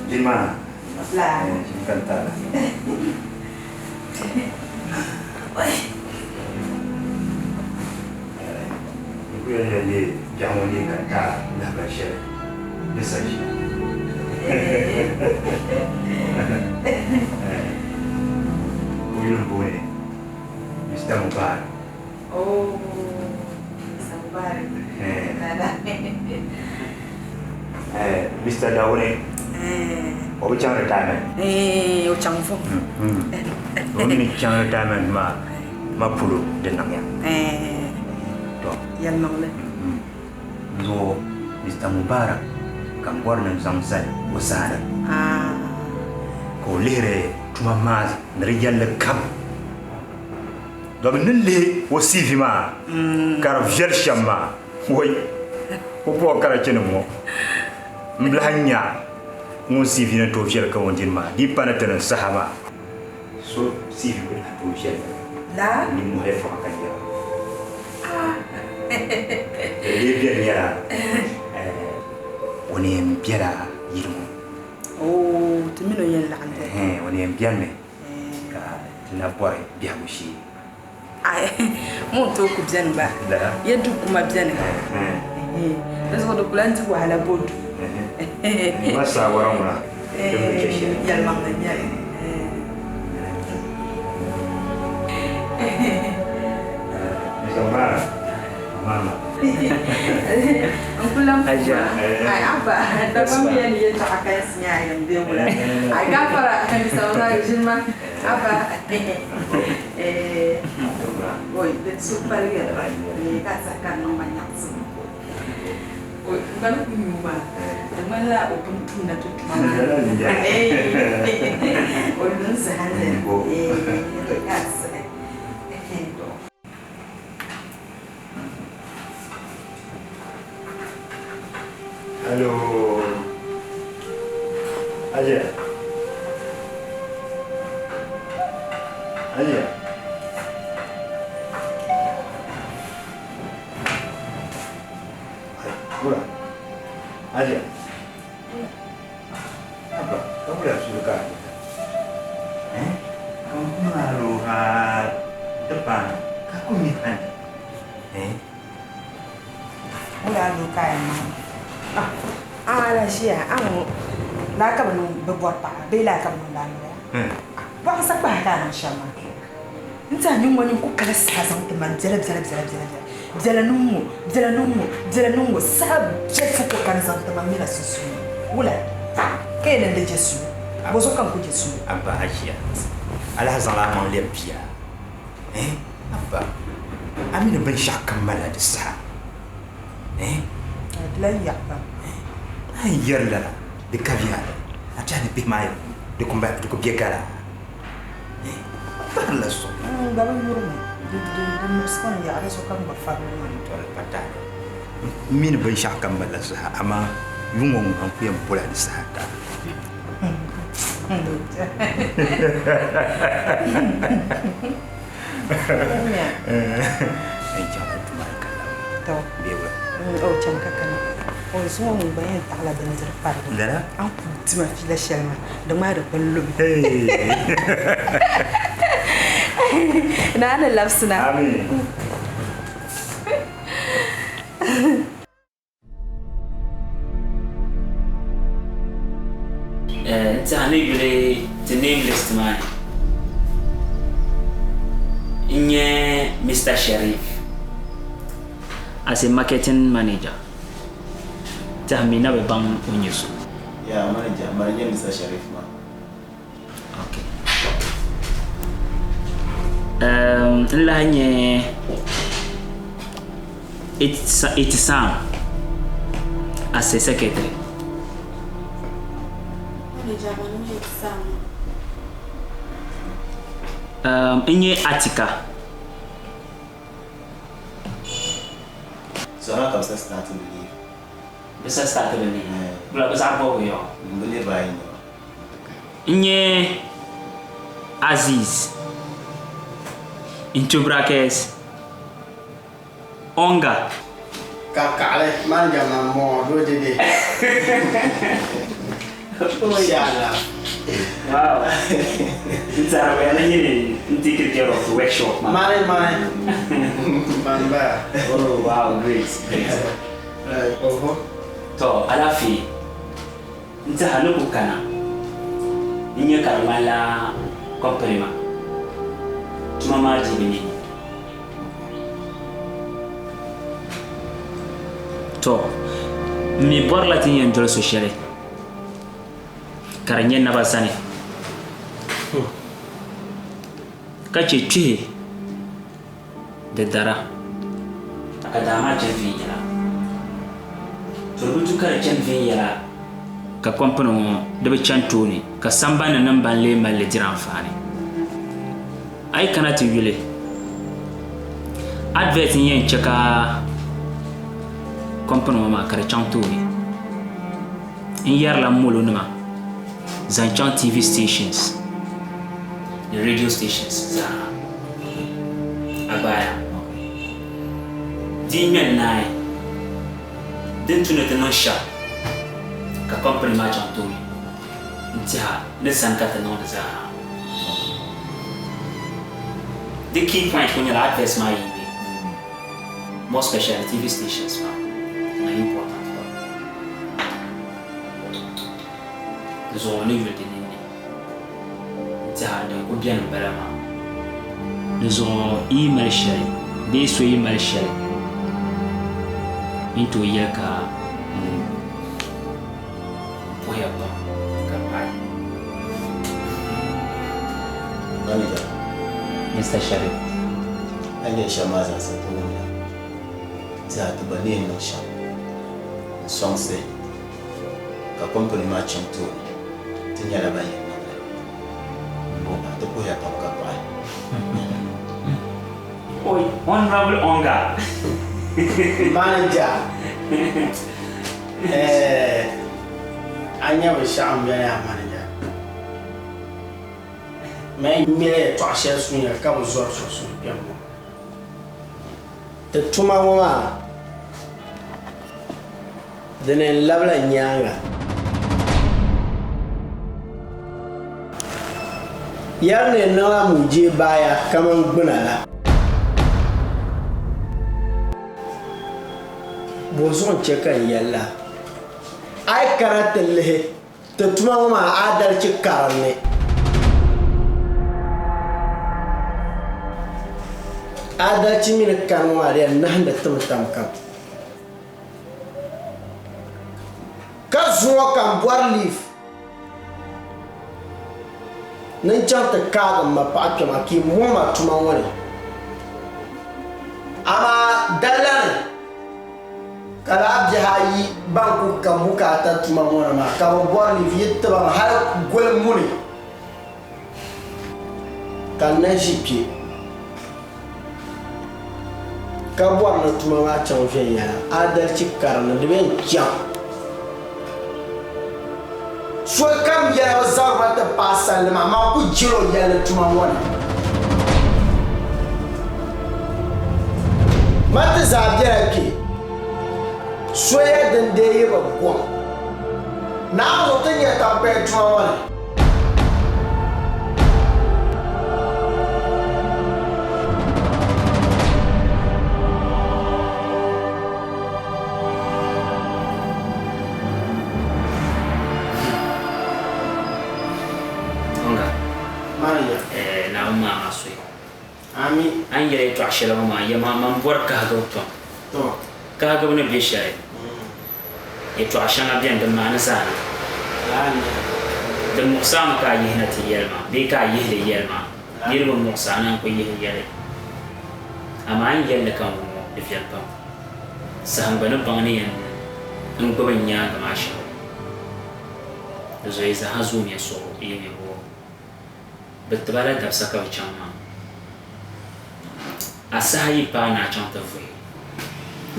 Ʒini maa ʒini ka n taala. N ku yɛn yɛli ni biɛɣu ŋɔ leei ka n taai lahibali shɛli ni sa ʒiya. O yuli m-booni Mister Mubarak. Oh, Mister Mubarak. Mister Dawuni, o bi chaŋ retirement? O chaŋ vuhim. O mi ni chaŋ retirement maa ma polo di niŋya. To. Yɛlimaŋli. Zuɣu Mister Mubarak ka n bɔri ni n zaŋ zali o zaani ka o lihiri tuma maa ni di yɛlli kam. Domin ni lihi o CV maa ka di viɛli shɛm maa, woi, o bɔhi karachinim ŋɔ, m bi lahi nya ŋun CV ni tooi viɛli ka o dini maa, di yi pa ni ti niŋ saha maa, so CV ku lahi tooi viɛli lala nimmohi yɛltɔɣa ka yɛra. Din lee beni nyɛla o ni yɛn bela yili ŋɔ ni. Oo, ti mini o yɛn laɣim beni. Ɛhɛn, o ni yɛn benimi. Ka ti na bɔri biɛhigu shee. Ai, ŋun tooi ku beni gba. Lala. Ya du kuma beni. Di zuɣu di ku lan di wahala bo du. Ma saawara ŋuna din bi chɛ shɛli. Yɛlimaŋli n-nyɛ li. Mr. Mubarak, mama. N ku lan puhi ma. Ai, Abba, Dagbaŋ mi ya ni yɛltɔɣa kalinsi nyɛ a yɛn be wula. Ai, gaafara, Mr. Mubarak, ʒini ma. Abba, eh, oi, di suhu paligiya di ka saha ka di niŋ ma nyaɣisim. Oi, n gba ni ku nyu maa, di ŋmanila o pun tumda ti tuma maa ni. O lu n-zahindi, eh, ka a sahi. Hello. Hajiya. Hajiya. Ai, wula. Hajiya. Abba, ka wula suli ka a Eh? Ka n ku maalo ha ti paai ka ku mi hani. Eh? Wula lo ka a yɛn niŋ? Ah, a lahi ʒiya a ŋɔ laa ka bɛ niŋ bɛ bɔri paɣa bee laa ka bɛ niŋdi a noya? Bɔɣu sa kpahi ka a niŋ shɛm maa. N tiɛha nyin ŋɔ nyin ku kala saha zaŋ ti mani biɛla biɛla biɛla biɛla biɛla biɛla niŋ ŋɔ biɛla niŋ ŋɔ biɛla niŋ ŋɔ saha biɛlifu ko kani zaŋ ti ma m mina sunsuuni. Wula ka yɛn niŋ di je suli? Bɔzuɣu ka n ku je suli? Abba Hajiya, a lahi zaŋla a maŋ lɛbi bia. Eh, Abba, a mi ni binshɛɣu kam malila di saha. Eh? Di lahi yaɣi pam. A yi yɛri lala, di ka viɛlli. A tɛha ni bihi maa di ku be gala. Eh, a kpahirila so. N gba bi yuri mi. Di muɣisi ka n yaɣi di zuɣu ka n gba fabili maa. Tɔ di pa taali. M mi ni binshɛɣu kam malila saha, amaa yuŋ ŋɔ ŋuna n ku yɛn bola di saha taa. N chaŋla tuma ni ka labi. Tɔ. Bee wula? O chaŋ ka kana. O zuŋɔ ŋun gba yɛn taɣila bindiri parigu. Lala? A ni kuli di ma fiila shɛli maa, di ŋmaai di kpini lumi. Naa ni labisina. Amii. N tiɛha ni yuli ti name list maa ni n nyɛ Mister Sharif as a marketing manager tiɛha mi na bi baŋ o nyɛ so. Yeah, manager, mani n-nyɛ Mister Sharif maa. Okay. N lahi nyɛ Itisam as a secretary. N nyɛ Atika. So ana ka bɛ sa start bɛ leave. Bɛ sa start bɛ leave. Bɛ zaɣ bɔbigu yaɣi. Bɛ niriba ayi n-nyɛ ba. N-nyɛ Aziz into brackets Onga. Ka kaɣili manager man m-bɔŋɔ doo dede. Inshallah. Wow. N tɛhiri bɛ ni nyini n take care of the workshop maa. Mani mani. Mani baya. Oh wow, great, great. Right, oho. To alaafee n tɛha ni ku kana n nya ka di ŋmanila company maa tuma maa dii bi ne. To, m mi bɔrila ti ni yɛn doli so shɛli ka di nyɛ naba zani ka chɛ kpihi di dara ka daa maa chani viɛnyɛla. To di bi tu ka di chani viɛnyɛla ka kɔmpini ŋɔ di bi chani tooni ka sambanni nim ban lee mali li diri anfaani. A yi kana ti yuli, advert n-yɛn che ka company ŋɔ maa ka di chaŋ tooni. N yɛrila molo nima zaŋ chaŋ TV stations ni radio stations zaa. A gbaaya di yi ŋmɛ n-naai din tu ni ti niŋ shɛm ka company maa chaŋ tooni. N tɛha ni sani ka ti niŋdi zaa. Di key point kuli nyɛla adverts maa yi be more specially TV stations maa di niŋ important pam. Di zuɣu ni yuli di ninni n tɛha din kuli beni m bala maa. Di zuɣu yi yi mali shɛli bee so yi mali shɛli n tooi yɛli ka n Puhiya pam ka paai. Manager. Mister Sharif. A ni yɛli shɛm maa zaasa ti wumya. Zaa ti gba ni yɛn niŋ shɛm n-sɔŋsi ka company maa chaŋ tooni, ti nyɛla ban yɛn niŋ li. Ti puhiya pam ka paai. Oi, Honourable Onga. Manager. Eh, a nya binshɛɣu m-beni a manager. Mani ŋmɛla yɛtɔɣ shɛli sunya ka bi zɔri so suhukpɛmbo. Ti tuma ŋɔ maa, di ni n-labila nyaaŋa. Yɛri ni n niŋla mujee baaya kaman gbuna la. Bɔzuɣu n-chɛ ka n yɛli la, A yi kana ti lihi ti tuma ŋɔ maa aadalichi karim ni. Aadalichi mi ni kani ŋɔ maa di yɛn nahindi ti mi tam kam. Ka zuŋɔ ka m bɔri leave ni n chaŋ ti kaagi m ma paɣa kpɛma ka yi mɔŋ ma tuma ŋɔ ni. Amaa dalilani ka lala bihi ayi ban ku ka bukaata tuma ŋɔ ni maa ka bɛ bɔri leave yi ti ba mi hali goli muni ka n na ʒi kpe ka bɔri ni tuma maa chaŋ viɛnyɛla, adalichi karinli di bee n-chaŋ. Sokam yɛla o zabiri ti paai salli maa, man ku jɛl o yɛlli tuma ŋɔ ni. Man ti zaa bela kpe, soya din dee yi bi gɔŋ. Naawuni zuɣu ti nya taŋkpɛli tuma ŋɔ ni. Onga. Manager. Eh, Naawuni maa maa soya. Ami. A ni yɛli yɛtɔɣ shɛli ŋɔ maa, yɛma man bɔri kahigibu pam. To. Kahigibu ni be shɛli, yɛtɔɣ shɛŋa beni din maani zaana. Di muɣisami ka a yihina ti yɛli ma bee ka a yihi li yɛli ma. Niriba muɣisi a naan ku yihi yɛli. Amaa a ni yɛli li ka n wum ŋɔ, di viɛli pam. Saha n gba ni baŋ ni yɛn n gbubi n nyaaŋa maa shɛm. Di zuɣu yi zaaha zoomiya suɣu yɛmiya bɔ bɛ ti ba la dabisa ka bɛ chaŋ maa. A saha yi paai ni a chaŋ ti vuhi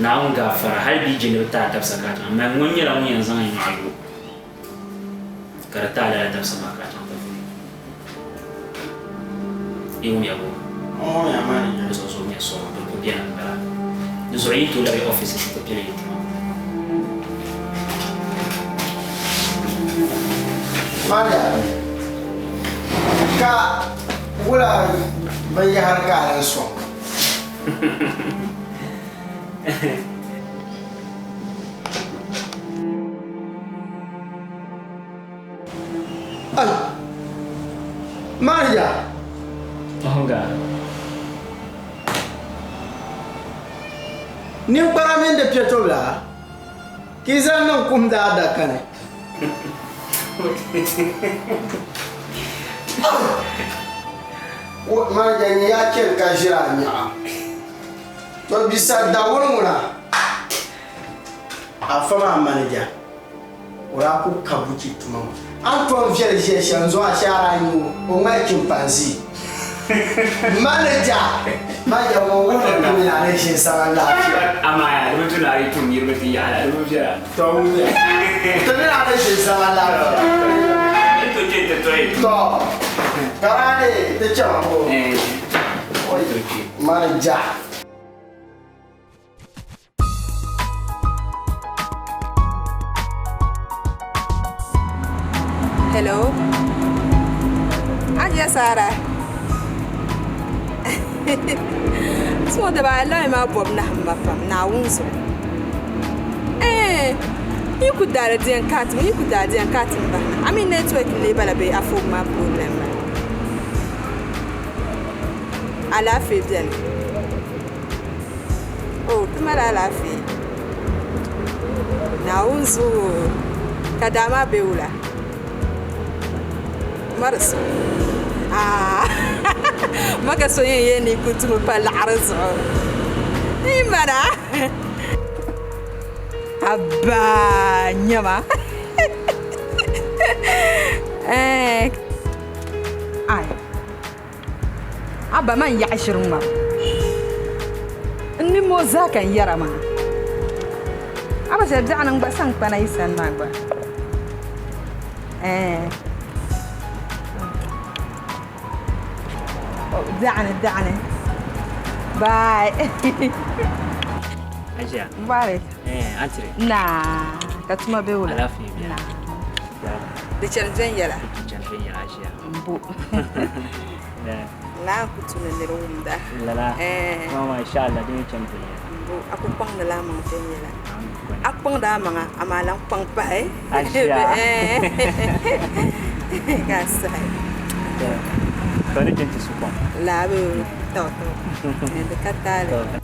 Naawuni gaafara hali bɛ yi je ni bɛ ti a dabisa ka a chaŋ, amaa ŋɔ nyɛla ŋun yɛn zaŋ n nyɔɣu yo ka di ti a lala dabisa maa ka a chaŋ ti vuhi. Yi wumya bɔ? N wumya maa ni Di zuɣu zoomiya suɣu din kuli beni m-bala. Di zuɣu yi tooi labi office nti pili yi tuma. Maria, ka wula binyɛhiri ka a lan sɔŋ? Ai! Maria! Ɔhɔga. Ninkpara mini di piɛtobila ka yi zaŋ niŋ kum daadaka ni. Manager nyɛ ya chɛli ka ʒiri a nyaɣa. To bisa dawuni ŋuna afa maa manager o daa ku ka buchi tuma ŋɔ. A ni tom viɛli ʒiya shɛm zuɣu a shɛhira a nya o, o ŋmali chimpanzee. Manager! Manager ŋɔ wuhiri ti mi a ni ʒini sama laafia. Amaa di bi tu ni a yi tum niriba ti yaɣi la, di bi viɛla. Tɔ wumiya. Ti mi a ni ʒini sama laafia. Ni to chɛ ti tɔyi. Tɔ karaani ti chaŋ o. Manager. Hello. Hajiya Sara. So da ba lai maa bɔbu nahim ma pam Naawuni zuɣu. Eh, yi ku daali diɛn kaati yi ku daali diɛn kaati m bahi na. A mi network n lee bala bee a phone maa problem bala. Alaafee beni. O, ti mali alaafee. Naawuni zuɣu ka daa maa be wula? Ma di so. Ah, ma ka so yɛn yɛn ni ku tumi pa laɣiri zuɣu. Yi mana. Abba, nyama. Eh. Ai. A ba man yaɣi shiri ŋmari. N nimmoo zaa ka n yɛra maa. A ba shɛli biɛɣuni n gba sa n kpana yi sani maa gba. Ɛɛn. Daɣini daɣini. Bye. Ajiya. Mubarak. Eh, antire. Na, ka tuma be wula. Alaafee biɛni. Na. Di chani viɛnyɛla. Di chani viɛnyɛla ajiya. M-bo. Laa n-ku tu ni nir wumda. Lala. Eh. Mama, inshallah, di ni chani viɛnyɛla. M-bo, a ku kpaŋdi la amaŋ viɛnyɛla. A kpaŋdi amaŋa, amaa lan kpaŋ pahi. Ajiya. Eh. Ka a sahi. To ni chani ti su kom. Laa bi tɔ tɔ. Di ka taali.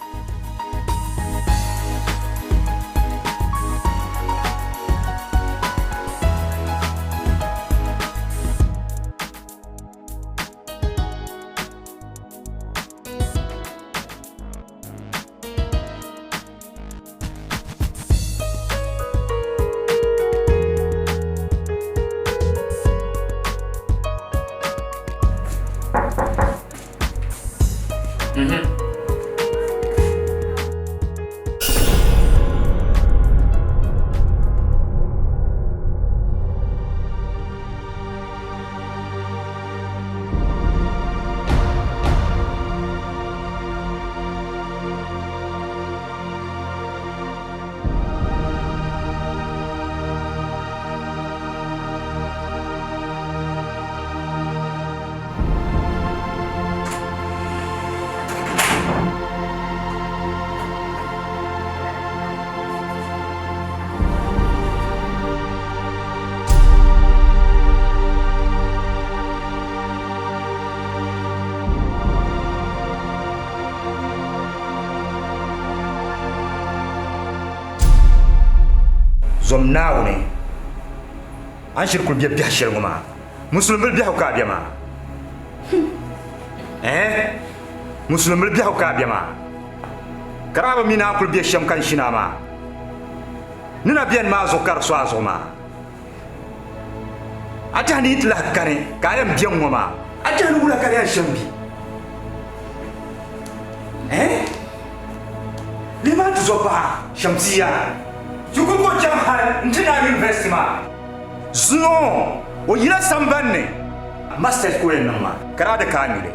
Zom Naawuni, a ni shiri kuli be biɛhi shɛli ŋɔ maa, musulimbili biɛhigu ka a be maa. Eh? Musulimbili biɛhigu ka a be maa. Ka daa bi mi ni a kuli be shɛm ka n shini a maa. Ni na beni maa zuɣu ka di so a zuɣu maa. A tɛhi ni yi ti lahi kani ka a yɛn be ŋ-ŋɔ maa, a tɛhi ni wula ka di yɛn shɛm bi? Eh? Lihi maa ti zo paɣa Shamsiya. Shikuru ka o chaŋ hal nti naai university maa. Zuŋɔ o yila samban ni. Masters ka o yɛn niŋ maa ka daa di ka a nyuli.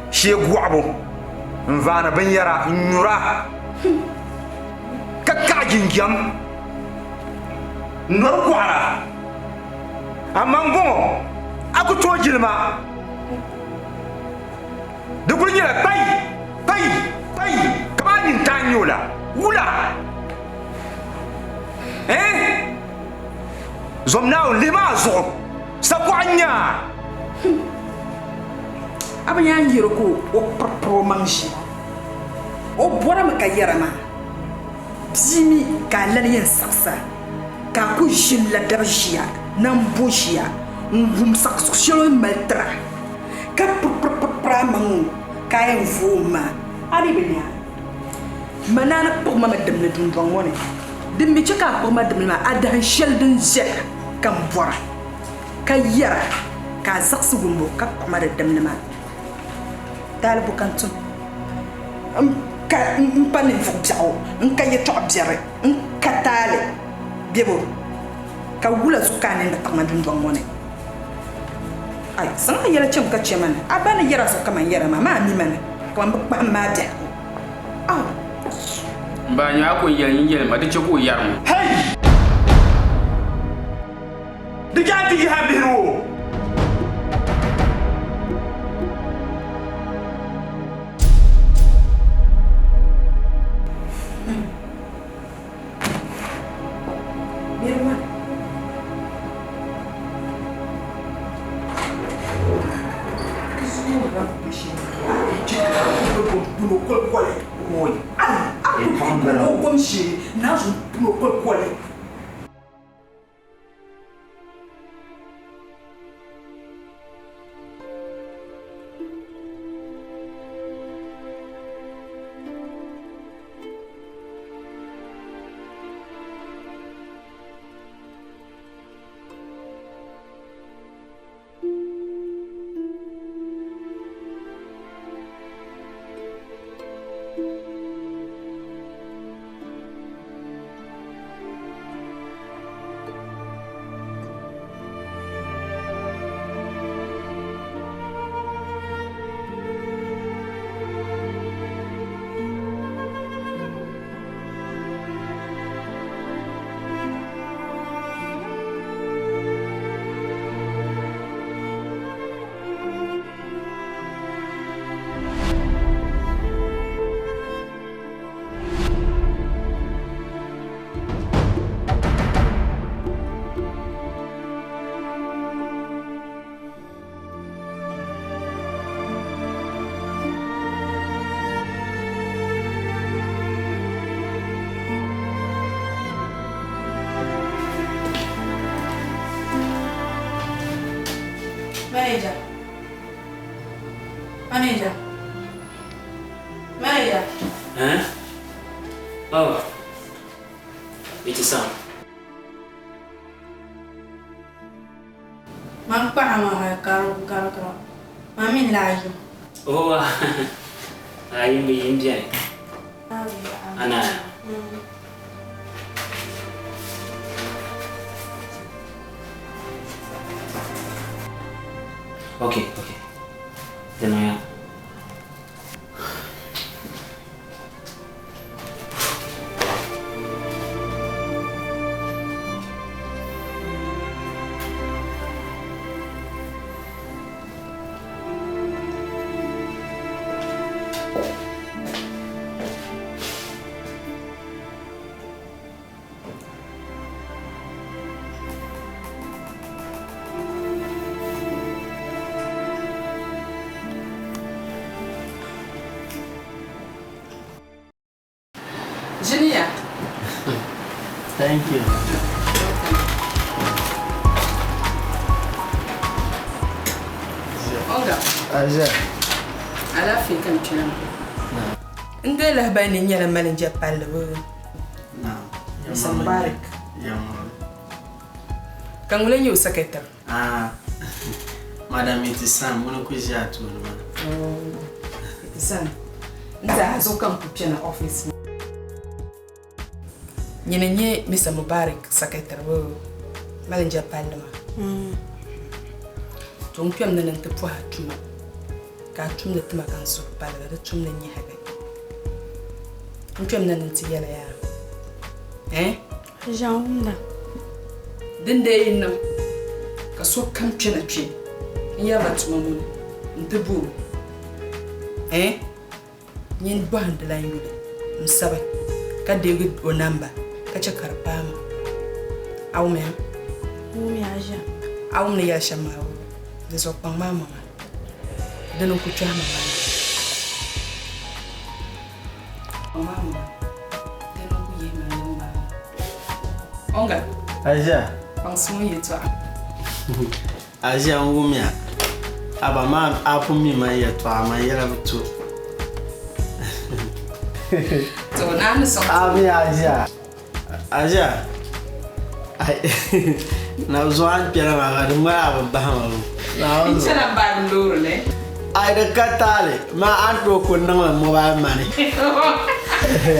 Shee gɔɣibu. N vaani binyɛra n nyura ka kaɣi jinjam n nori kɔhira. Amaa m-bɔŋɔ, a ku tooi jili ma. Di kul nyɛla kpai, kpai, kpai kaman a nyintaa n-nyɛ o la. Wula? Eh? Zom Naawuni, lihimi a zuɣu, sakuɣa n-nyɛ a. A bi nyaa yɛri ka o piripiri o maŋ ʒiya, o bɔrimi ka yɛra maa, Bia mi ka a lani yɛn saɣisa, ka a ku ʒini la daba ʒiya na m-bo ʒiya n-wum saɣisigu shɛli o ni mali tira, ka piripiripiripiri a maŋ o ka a yɛn vooi o maa, a mi bi nya. Ma naani kpuɣi ma mi dimli dundɔŋ ŋɔ ni. Din mi chɛ ka a kpuɣi ma dimli maa, a dahin shɛli din viɛla ka m bɔra, ka yɛra ka a zaɣisi wumbu ka kpuɣi ma di dimli maa. Taali bo ka n tum? M pa ninvuɣ biɛɣu, n ka yɛtɔɣ biɛri, n ka taali bebo, ka wula zuɣu ka a nini bi taɣi ma dundɔŋ ŋɔ ni? Ai, zaŋ a yɛla chaŋ ka chɛ ma ni a ba ni yɛra zuɣu kaman yɛra maa, maa mi ma ni kaman bɛ kpahim ma a biɛhigu. Au! M ba, nyɛ a ko n-yɛli nyin yɛli ma, di chɛ ka o yɛri ŋɔ. Hei! Di chɛ a ti yihi a bihi o. Manager. Manager. Manager. Eh? Oh. It is Sam. Man kpahi ma hali ka di kara. Man mi n-lahi yim. Oh, a yim bi yim biɛni. Ana. Okay, okay. Di niŋya. Ʒiniya. Thank you. Olga. Aja. Alaafee ka n kpɛna maa. N deei lahabali ni n nyɛla malinjɛ palli bɛ Mr. Mubarak. Ka ŋuni n-nyɛ o secretary? Ah, Madam Itisam, ŋuni n-kuli ʒi a tooni maa. Oh, Itisam, n zaa zuɣu ka n kuli kpɛna office ŋɔ. Nyini n-nyɛ Mr. Mubarak secretary bɛ malinjɛ palli maa. To n kpɛm ni ni n ti pɔhi tuma. Ka a tumdi tima ka n suhu paligi, di tumdi nyɛhigi. N kpɛmina ni n ti yɛli yaa. Eh? Ʒiɛm wumda. Din dee yi niŋ ka sokam kpɛna kpe n yɛrila tuma ŋɔ ni nti bo o. Eh? Nyin bɔhim di lan yuli n-sabi ka deegi o namba ka chɛ ka di paai ma. A wumya? N wumya a ʒiɛm. A wum ni yɛli shɛm maa wuhi. Di zuɣu kpaŋ maa maŋa. Dini n-ku kpɛhi ma maa. Kpaŋ maa maŋa. Dini n-ku yihi ma niŋ maa. Onga. A ʒiya. Kpaŋsi ŋun yɛtɔɣa. A ʒiya n wumya. Aba maa a pun mi man yɛtɔɣa man yɛla bi to. To naa ni sɔŋ. Ami a ʒiya. A ʒiya. Ai na zuɣu a ni kpɛra maa ka di ŋmani a bi bahi ma. N chana m baagi loori ni. Ai di ka taali maa a ni tooi ku niŋli mobile money.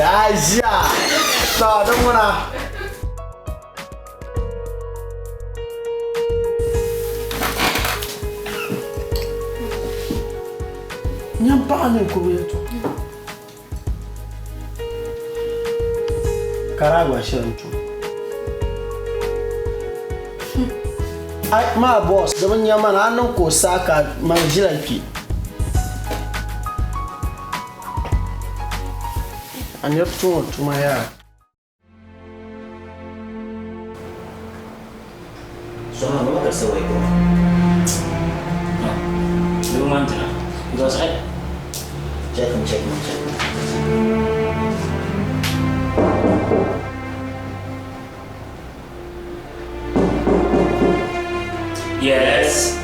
A ʒiya. To di ŋuna. Nyam paɣa ninkurigu yɛltɔɣa. Ka daa gba shɛli n-tum. Ai, maa boss, di bi nya ma na, a niŋ ka o saai ka man ʒila kpe. A niri tum o tuma yaa. So, ma ka sa wai ko. No. Di man dina. Because I Check him, check him, check him. Yes.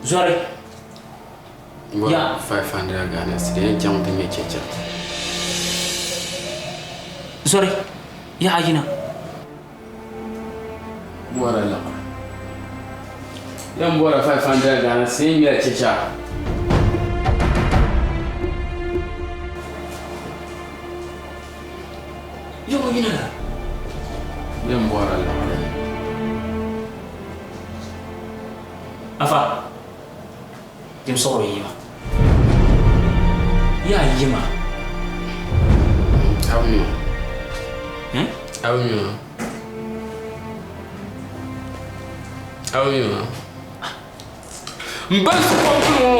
Zori. Ya. 500 Ghana cedi chaŋ ti ŋmɛ cheche. Zori. Ya ayina. Bɔra laɣiri. Yan bɔra 500 Ghana cedi ŋmɛ cheche. Yo yina la. Yan bɔra laɣiri. Afa. Dim sɔrɔ yima. Ya yima. Abu Eh? Abu Abu N ba su kɔmpini.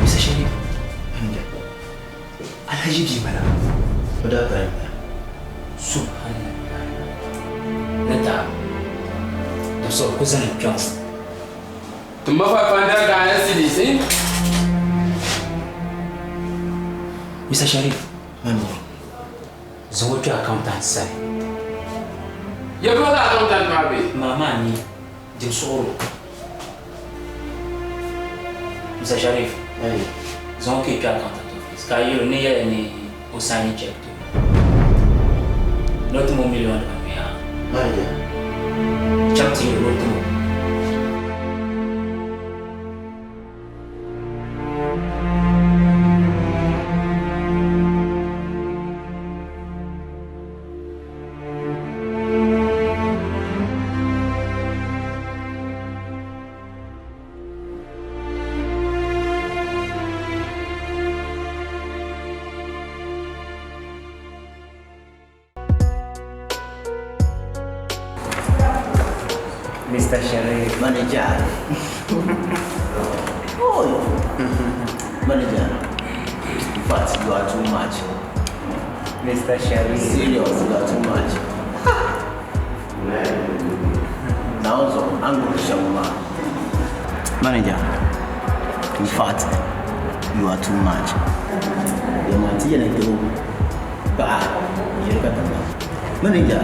Mr. Sharif. Alhaji bi mana. O daa pali m-bala. Subhanallah. Na ta. Dim sɔrɔ ko zani kpɛŋ. Tumba 500 Ghana cedis. Mr. Sharif. Mani. Zaŋ o kpɛ accountant sani. Ya ba za accountant maa be. Mama ni dim sɔrɔ. Mr. Sharif. Mani. Zaŋ o kpɛ accountant office. Ka yɛl o ni yɛli ni o sign check to. N'o ti mo million dama ya. Mani. Chaŋ ti yɛl o ti mo. Mr. Sharif. Manager. Oh, manager. In fact, you are too much. Mr. Sharif. Serious, you are too much. Now, so I'm going to show you. Manager, in fact, you are too much. Your man, you know, Manager,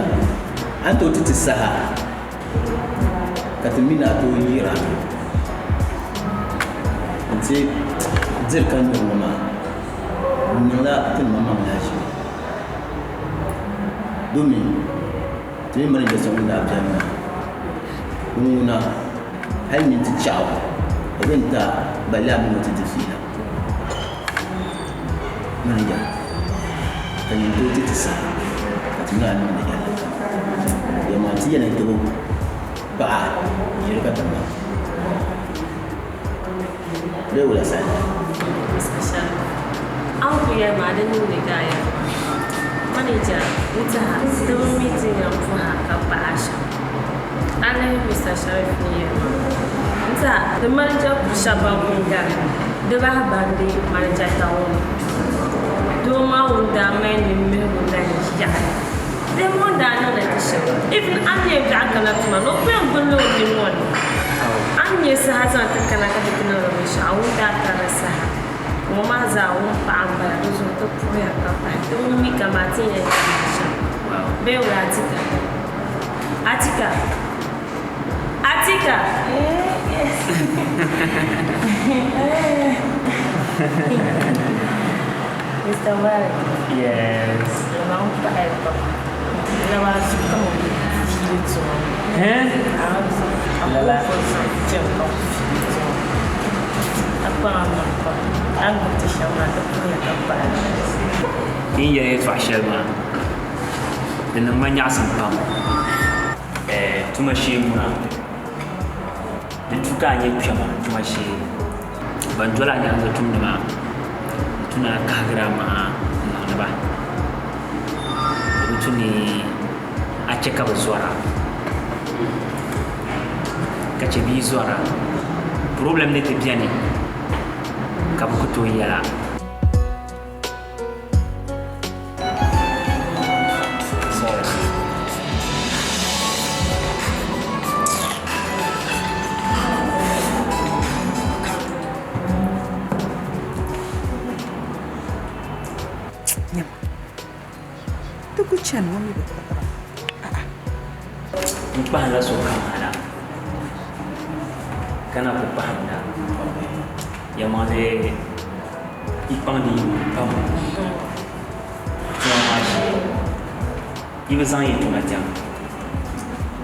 an tooi ti ti saha ka ti mi ni a tooi yira nti diri ka nyuri ŋɔ maa n niŋla ti ni maŋmaŋ lahiʒiba domin ti mi manager so ŋun daa beni maa ŋuna hali minti chɛɣu o bɛ ni ti a balli a mini o ti di fiila manager ka nyin tooi ti ti saha ka ti mi a niŋdi yɛlli kam yɛlimaŋli ti yɛn ni gbubi paɣa n-yiri ka tiŋa bee wula saha? A ni kuli yɛli maa di niŋdi ka a yɛli maa. Manager n-tiha ti bi mi ti ni yɛn puhi a ka pahi a shɛm. A lihi Mister Sharif ni yɛli maa n-tiha di manager kuri shɛba ban pun gari di bahi bandi manager Tawuni. Doo maa ŋun daa mali nimmihigu la yaɣi bee ŋun daa niŋdi ti shɛm. Even a ni nyɛ biɛɣu kana tuma ni o kpɛm gbuni la o nini ŋɔ ni. A ni nyɛ saha zaŋ ti kana ka ti ti niŋdi binshɛɣu ŋun daa karila saha ŋɔ maa zaa ŋun paɣa m-bala di zuɣu ti puhiya ka pahi ti bi mi kaman ti ni yɛn niŋ shɛm bee wula Atika? Atika! Atika! Mr. Mubarak. Yes. Lama n paɣaya pam. Lama zuɣu ka mo fiili tuma. Eh? Lala. Chɛm ka fiili tuma. A kpaŋa niŋ pam. A ni gbubi ti shɛm maa ti puhiya ka paɣaya. N yɛli yɛltɔɣa shɛli maa, di niŋ ma nyaɣisim pam. Tuma shee ŋuna, di tu ka a nyɛ kpɛma tuma shee. Ban doli a nyaaŋa tumdi maa, di tu ni a kahigiri a maŋa n-niŋdi ba. Di bi tu ni a chɛ ka bɛ zɔra, ka chɛ bɛ yi zɔra, problem ni ti beni ka bɛ ku tooi yɛl a. Nyama. Ti ku chani ŋɔ mi bi kpuɣira. A'a. N kpahimla sokam hala ka na ku kpahimda. Yɛlimaŋli yi kpaŋdi yi maŋ pam tuma maa shee, yi bi zaŋ yi tuma diɛm.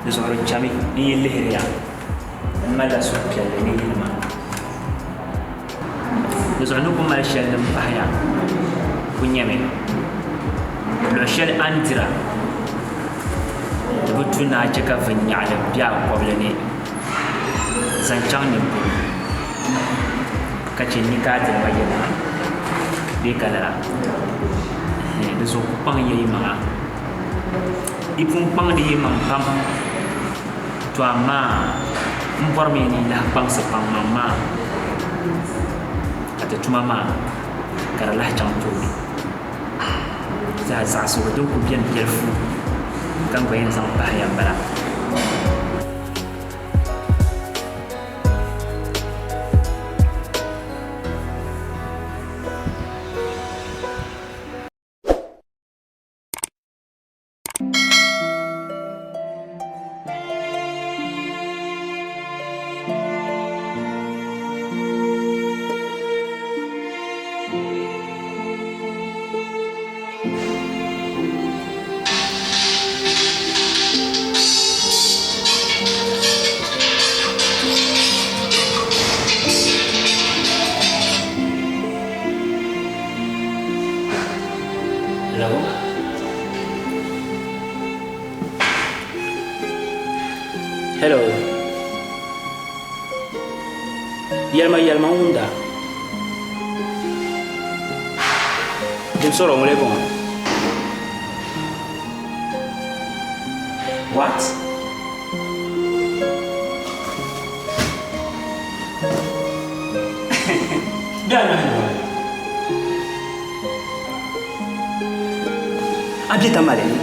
Di zuɣu di chami n yi lihiri ya, m malila suhupiɛlli ni yilima. Di zuɣu ni ku mali shɛli din pahiya ku nyɛmi, luɣ shɛli a ni dira, di bi tu ni a chɛ ka vinnyaɣili be a kɔbili ni zaŋ chaŋ nimpolo. Ka chɛ ni ka a diri ba yɛla bee ka lala. Di zuɣu ku kpaŋ ya yimaŋa. Yi pun kpaŋdi yimaŋ pam, to amaa m bɔrimi ni yi lahi kpaŋsi kpaŋmaŋ maa ka ti tuma maa ka di lahi chaŋ tooni. Zaa zaɣisigu din kul beni biɛlifu ka n gba yɛn zaŋ pahi ya m-bala. Hello? Hello? Yɛlima yɛlima n wumda. Din sɔrɔ ŋuni bɔŋɔ. What? A be Tamale ni?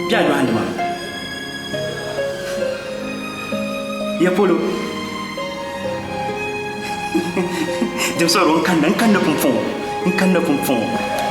Bɛ a yɔhindi ma mi? Ya polo? Dim sɔri o, n kanna, n kanna pumpɔŋɔ, n kanna pumpɔŋɔ.